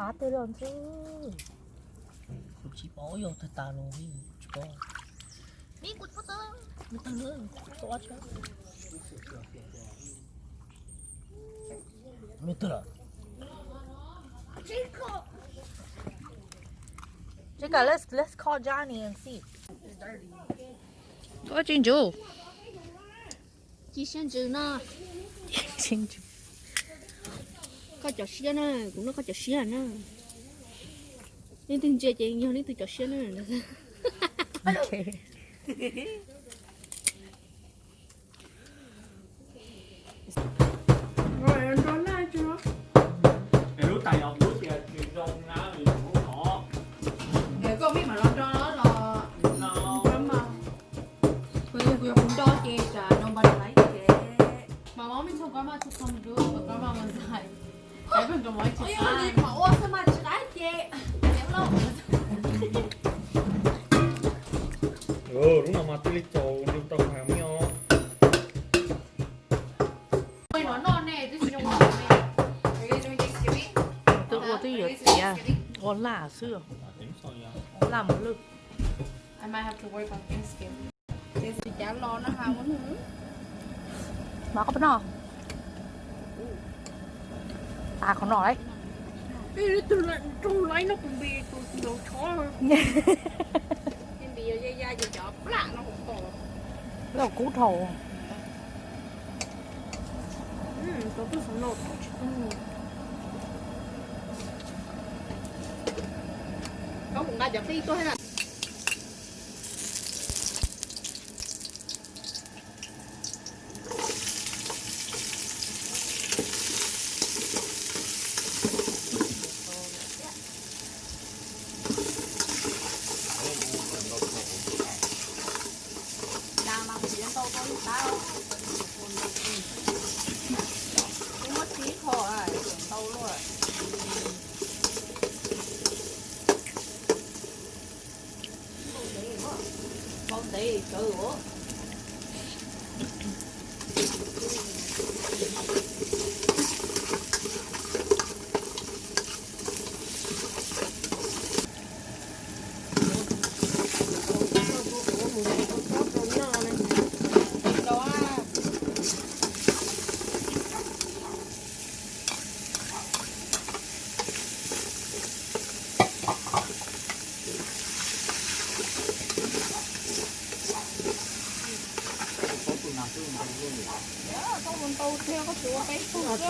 Ab, tej loj ntxwb. Kuv tsis paub, yog tag tas los tsis paub. Ni kuv tsis paub tau, kuv tsis paub tau. Check out, let's, let's call Johnny and see. Koj tsis ntsws. Tsis siab ntsws no. Koj cov siab na, kuv noj koj cov siab na. Leej twg ntsia ces yog leej twg cov siab na. Lub tais no kuv tias tsis zoo na, lub no. Koj mej mam los nro los. Kuv yog kuv nro ces tsam nobody like it. My mom told grandma to come do it, but grandma was like, everyone don't like to come. Ua xwb mas tsis qab ces. Lub no mas thiaj li txaus nrog tau heev os. Twb ua twb yuav tiav, ua laj xwb, laj mos lwj. Mas koj peb noj, tas qhov no lawm. Lawv kub dhau. Kuv nqa cov qij tuaj thiab na. Nas mas kuv tsis ntau rau lub tab, kuv muab tsib qho ntau luaj. Npau ntev kawg os. Ntau tiag, koj tsis ua peb tug xwb.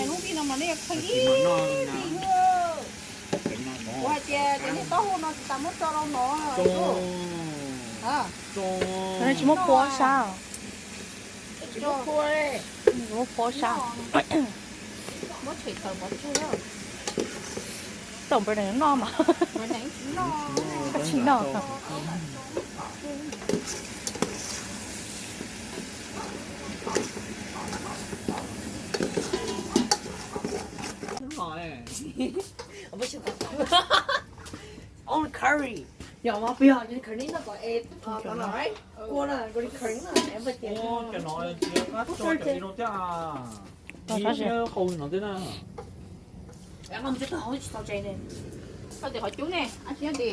Hnub ib no mas nej qhia li li. Kuv hais tias cov niag taub hau no tsis tas muab tso rau no. Tsis muab phua sab. Muab phua sab. Muab tshem tawm pov tseg. Tau npawg nees noj mas. Tsis noj. Only curry. Yog mas pib ho curry no kom es, kua no curry no es. Cov no qau no thiab na. Koj tias qhov cub ne, ab tsi ti.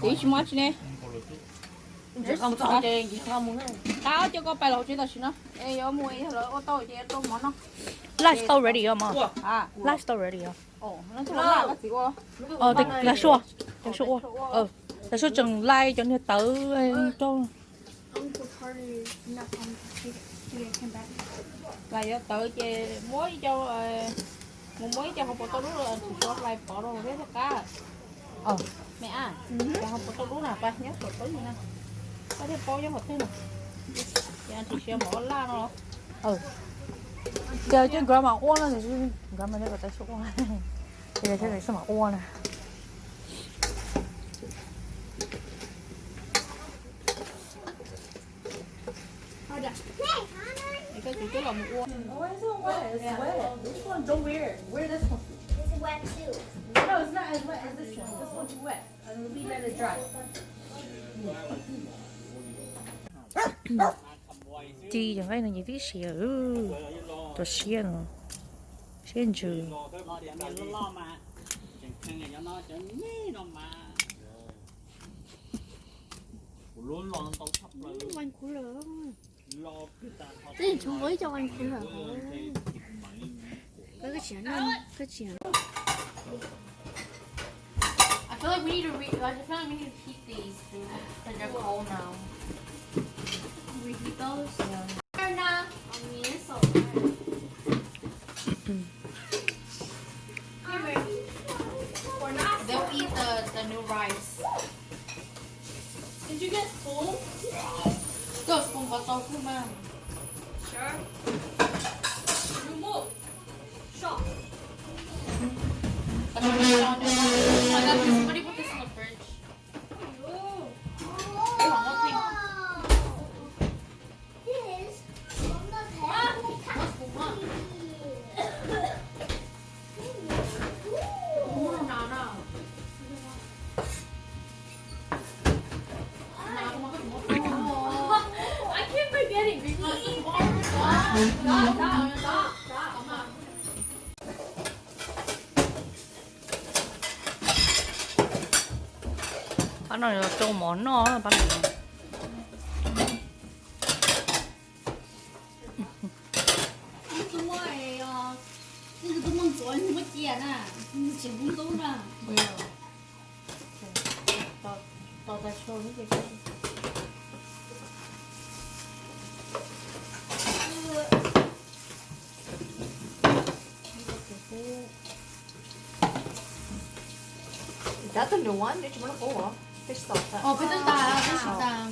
Tiv tsis muaj ab tsi ne. Qab coj koj pais los hauv tsev tam sim no es yuav mus, yog lawv ua tau ces rau mov noj. Lunch tau ready os mog? Lunch tau ready os. Tag sua, tag sua ua, tag sua tseem lais cov niag tawv rau. Lais cov tawv ces muab ib co, mus muab ib co hauv paus tauj dub, tsis tshua lais pov rau thiab thiaj qab. Me a, cov hauv paus tauj dub na pab nyob saum tawb na, koj thiaj paub nyob qhov twg na. Ces tsis siav mov laj no. Ces cov grandma ua no, grandma cov tawv sua ua, ces cov tawv sua mas ua na. Koj tsis twb los mus ua. Ci cov nqaij no ces twb siav, cov siab no, Siab ntsws. Twb tsis muaj ib co uas kuv lawm. Koj tsis, koj tsis. I feel like we need to re-, I feel like we need to heat these because they're cold now. Reheat those? Yeah. They're not on me, it's so hard. They'll eat the, the new rice. Did you get spoon? Koj spoon ko tau xwb mas. Sure. You move. Shut. Somebody put this in the fridge. I keep forgetting. Pab no yog rau mov noj pab no. Twb muaj, twb muaj ntxuav muab cia na, tsis muaj ntub na. Is that the new one? Twb tsis muaj lub qub os. Twb tsis tau tag. Ov, peb twb tag, peb tsis tag.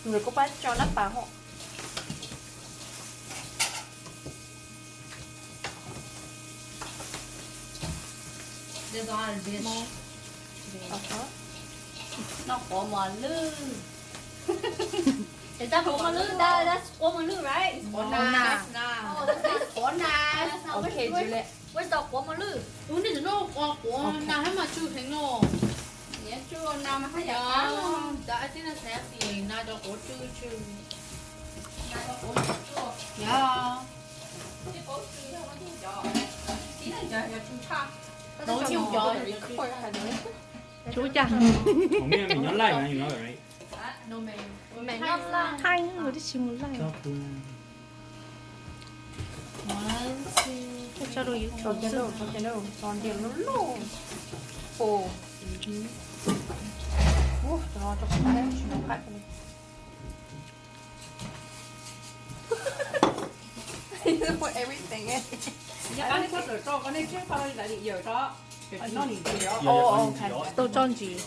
Nkawd kuj pab tso nab pas hos. Noj quav mos lwj. Is that quav mos lwj? That, that's quav mos lwj, right? Quav nas. Quav nas. Okay, Juliet. Where's the quav mos lwj? Ua nej tseem noj quav, quav nas hab mas tsw heev no. Niam tsw nas mas haj yam qab. Cov a tib nas xav xim nas cov quav tsw tsw. Nas cov quav tsw tsw. Yog. Tib neeg cov yog tsw tshaj. Tau nyuj cov. Tsw cas? Nyob laij, thaij, wb twb tsis mus laij. Tso rau YouTube. Put everything in. Tau tso ntsis.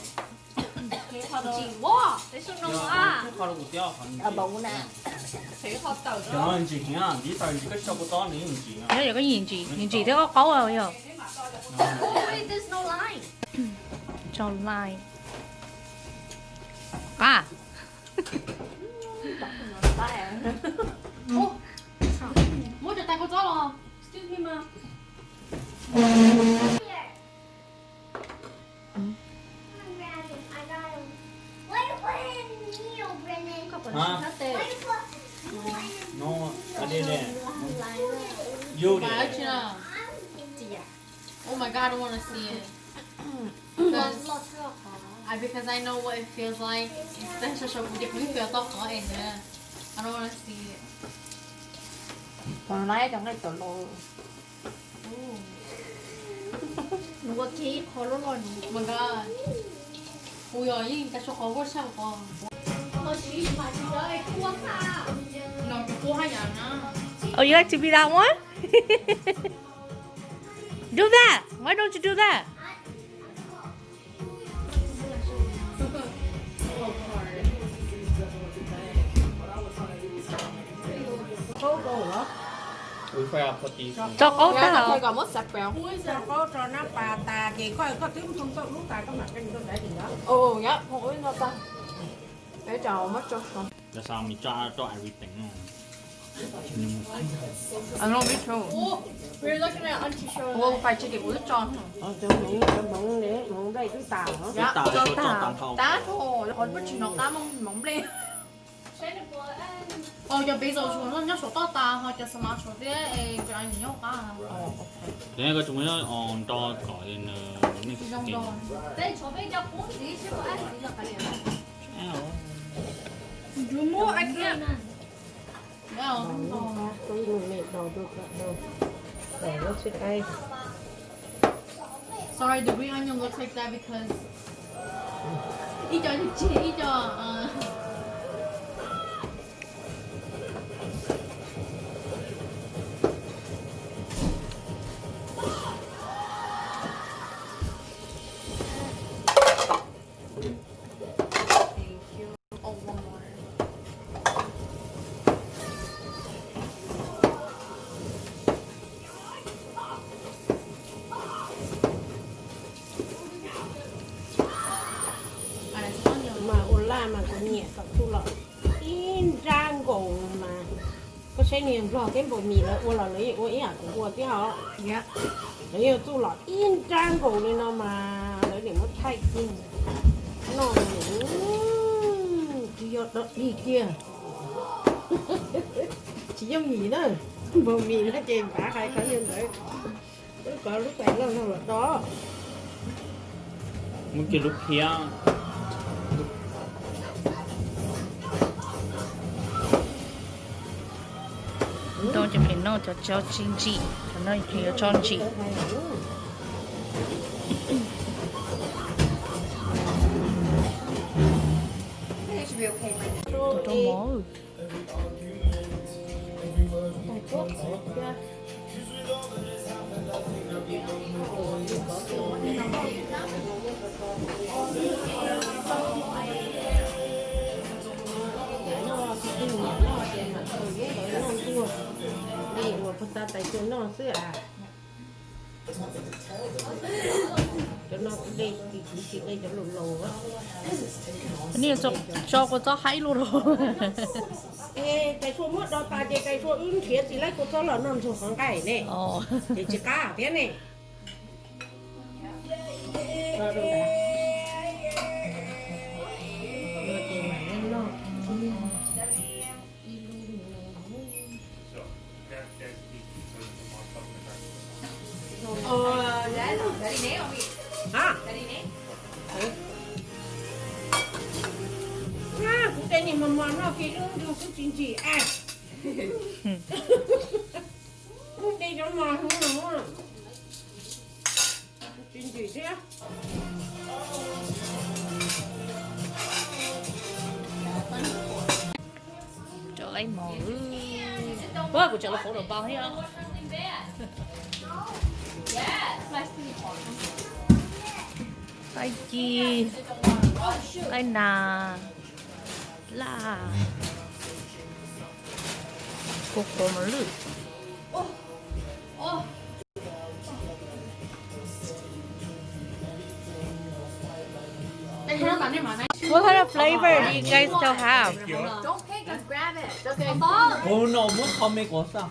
Yog koj yeej ntsim, ntsim thiab qaub qaub yog. Tso line. Qab. Muab cov tais kua txob los. Excuse me, ma. Hah? No, I didn't. You did. Oh my God, I don't want to see it. Because I, because I know what it feels like. Tag nrho kuv ces kuv yeej pom tau qhov es ntawd. I don't want to see it. Qhov no cov nqaij tawm los. Nws ua kiag ib qho loj loj nws. Mas nka, kuv yog yeej tag nrho qhov vuag tshaj qhov. No kuv kub haj yam na. Oh, you like to be that one? Do that. Why don't you do that? Tso qaub tag. Tso qaub tso nab pas tas ces koj, koj twb mus tau lub tas koj mam qee rau ntawd dim na. Ov, yog, ua ib no tas. Peb tsam muab tso so. That's how we try to everything. Ua fais tsis tias kuv twb tso. Cov hmoov, cov hmoov ne, hmoov nplej twb tas. Twb tas, tso tas, tas tso, qhov twb tsis hnov qab hmoov nplej. Cov basil tshuav nyob saum toj tas, ho cov xas mas tshuav thiab, nyob qab. Koj tsis muaj nyob nro kom nws zoo. Sorry, the green onion looks like that because ib co tseg ib co. Mas ua laj mas kuv nyiam kom txuj lom ib nrab nkaus mas. Koj saib niag nplog thiab npaum mis lawv ua los lawv yeej ua ib yam kuv ua thiab os. Lawv yeej txuj lom ib nrab nkaus li no mas lawv niam muab thaij kiag noj, tsis yog dog dig kiag. Tsis yooj yim na, npaum mis no ces npav hais qhov niag ntawd. Wb kov lub tais loj no los do. Muab kiag lub phiab. Tau cov pem noj cov tso tsis ntsim, cov no yuav tso ntsim. Rau mov. Ua puag ta tais noj xwb as. Cov no kuv de, kuv tsis de cov laus laus. Nws tso kua txob haib luaj rau. Tais Sua muab do tas ces Tais Sua wb nrhiav tsis laib kua txob los noj ntxuag qhov nqaij ne. Ces tsis qab thiab ne. Kuv tej niag mos mos noj kiag ib lub ntsug xwb tsis ntsim as. Kuv tej cov mos no tsis ntsim thiab. Tso laib mov. Ua kuv tso lub qhov no pab thiab. Qaib ci, qaib nas, laj, kua qhuav mos lwj. What kind of flavor do you guys still have? Don't pick, just grab it. Just hold on. Ua no muab tho me kuv xwb.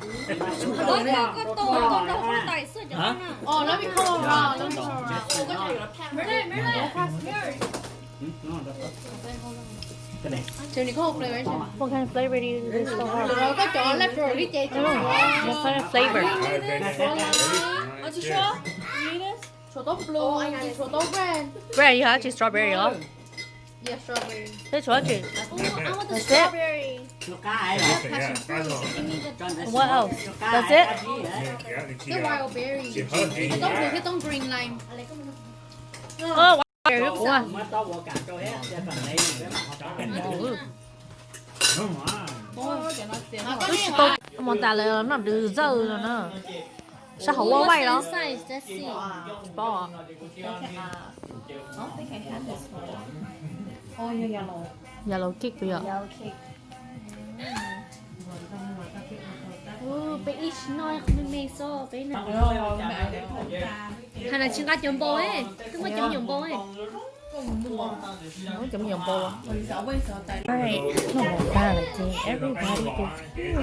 What kind of flavor do you guys still have? Koj cov leftover li ces. What kind of flavor? Brand, you have strawberry os? Yeah, strawberry. Xwb tshuav tsis? That's it. What else? That's it? Cái wild berry. Cái tốn mùi, cái tốn green lime. Ơ, wild berry kuv. Wb tsis tau mos tas lawv noj dws zawj no na. Sab hauv ua vaij los? Tsis paub. Yellow cake puas yog? Peb ib tsis noj me me xwb peb na. Hais tias tsis nqa cov npau, twb muaj cov me nyuam npau. Cov me nyuam npau los. Alright, noj mov tag lawm ces everybody is here.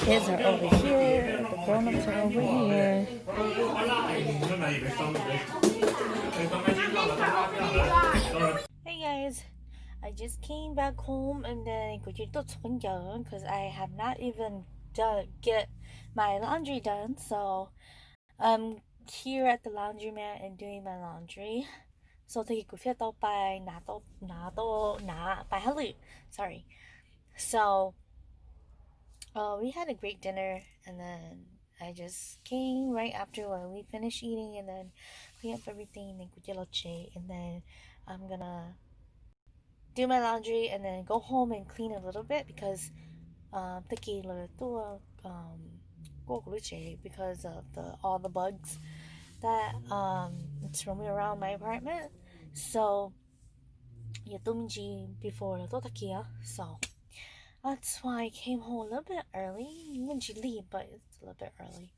Kids are over here. The grown-ups are over here. Hey guys, I just came back home and then kuv cia li tuaj txog ncaws because I have not even done get my laundry done, so I'm here at the laundromat and doing my laundry. So tag kis kuv thiaj tau pais hnav tau hnav tau hnav pais hauj lwm. Sorry. So uh, we had a great dinner and then I just came right after when we finished eating and then clean up everything and kuv cia los tsev and then I'm gonna do my laundry and then go home and clean a little bit because um, tag kis lawv tuaj um, kuaj kuv lub tsev because of the all the bugs that um, it's roaming around my apartment. So yeah, tu me ntsis before lawv tuaj tag kis. So that's why I came home a little bit early. Me ntsis lig, but it's a little bit early.